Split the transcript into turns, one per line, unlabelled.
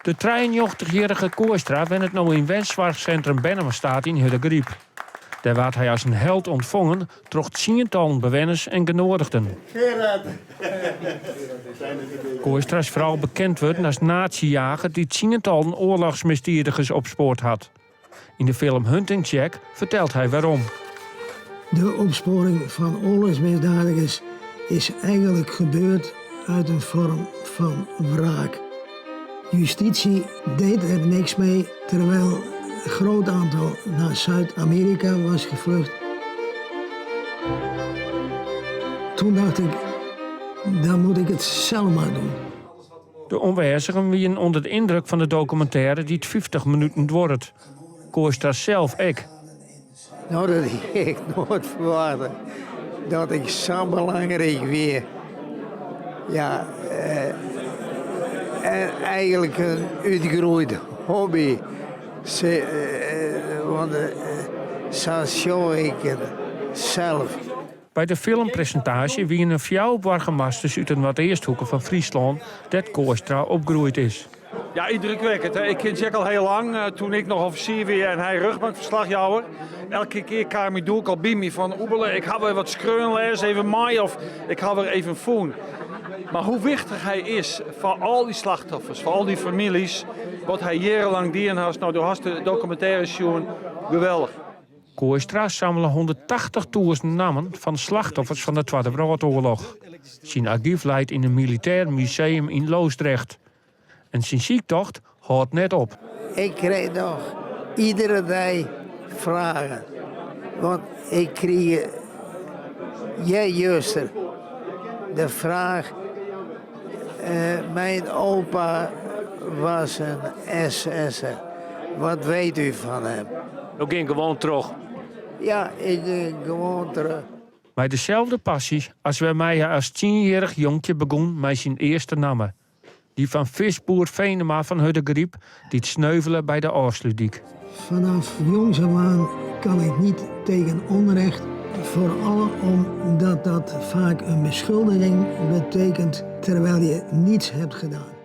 De trijeennjoggentichjierrige Kooistra wennet no yn wensoarchsintrum Bennemastate yn Hurdegaryp. Dêr waard hy as in held ûntfongen troch tsientallen bewenners en genoadigden. Kooistra is foaral bekend wurden as nazi-jager dy't tsientallen oarlochsmisdiedigers opspoard hat. Yn de film Hunting Jack fertelt hy wêrom.
De opsporing van oorlogsmisdadigers is eigenlijk gebeurd uit een vorm van wraak. Justitie deed er niks mee, terwijl een groot aantal naar Zuid-Amerika was gevlucht. Toen dacht ik, dan moet ik het zelf maar doen.
De oanwêzigen wienen ûnder de yndruk fan de dokumintêre dy't 50 minuten duorret. Kooistra sels ek.
No, dat hie ik noait ferwachte, dat ik sa belangryk wie. Ja, en eigenlik in útgroeid hobby. Want sa sjoch ik it sels.
By de filmpresintaasje wiene fjouwer boargemasters út de noardeasthoeke fan Fryslân dêr't Kooistra opgroeid is.
Ja, yndrukwekkend. Ik ken Jack al hiel lang. Toen ik noch offisier wie en hy rjochtbankferslachjouwer. Elke kear kaam hy doe al by my fan Oebele, ik ha wer wat skreaun, lês even mei of ik ha wer even fûn. Mar hoe wichtich hy is foar al dy slachtoffers, foar al dy famyljes, wat hy jierrenlang dien hat. No, do hast de dokumintêre sjoen, geweldich.
Kooistra sammele hûnderttachtichtûzen nammen fan slachtoffers fan de Twadde Wrâldoarloch. Syn argyf leit yn in militêr museum yn Loosdrecht. En syn syktocht hâldt net op.
Ik krij noch iedere dei fragen, want ik krige earjuster de fraach, Mijn opa was een SS'er, wat weet u van hem?
Jo gean gewoan troch?
Ja, ik gean gewoan troch.
Mei deselde passy as wêrmei hy as tsienjierrich jonkje begûn mei syn earste namme, dy fan fiskboer Venema fan Hurdegaryp dy't sneuvele by de Ofslútdyk.
Vanaf jongs af aan kan ik niet tegen onrecht, vooral omdat dat vaak een beschuldiging betekent terwijl je niets hebt gedaan.